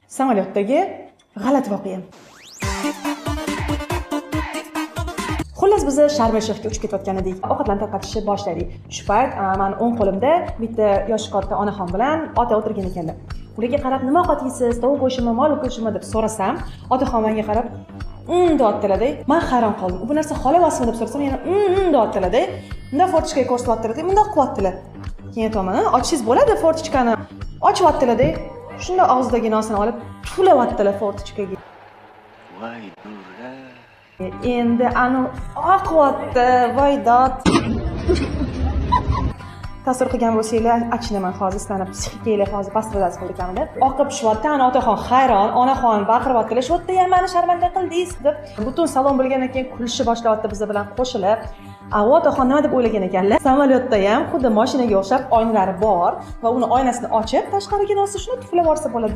Samolyotdagi g'alati voqea. Xullas, biz Sharm-el-Sheyxga uchib ketayotgan edik. Ovqatlarni tarqatishni boshladik. Shu payt mani o'ng qo'limda bitta yoshi katta onaxon bilan ota o'tirgan ekanlar. Ularga qarab, nima ovqat yeysiz, tovuq go'shtimi, mol go'shtimi deb so'rasam, otaxon menga qarab deyaptilar-da. Man hayron qoldim. Bu narsa xolavasmi deb so'rasam, yana deyaptilar-da. Bunday fortichkaga ko'rsatyaptilar-da, bundoq qilyaptilar. Keyin aytyapman, "Ochangiz bo'ladi fortichkani." Ochyaptilar-da. Shunda og'zidagi nosini olib tuflayaptilar fortichkaga. Voy durra. Endi anu oqyapti, voy dod. Tasavvur qilgan bo'lsanglar, achinaman hozir sizlarni psixikanglar hozir pastradasi qildi kamida. Oqib tushyapti, ana otaxon hayron, onaxon baqiryaptilar, shu yerda ham mani sharmanda qildingiz deb. Butun salon bo'lgandan keyin kulishni boshlayapti biz bilan qo'shilib. A otaxon nima deb o'ylagan ekanlar? Samolyotda ham xuddi mashinaga o'xshab oynalari bor va uni oynasini ochib tashqariga nosi shuni tuflab yuborsa bo'ladi.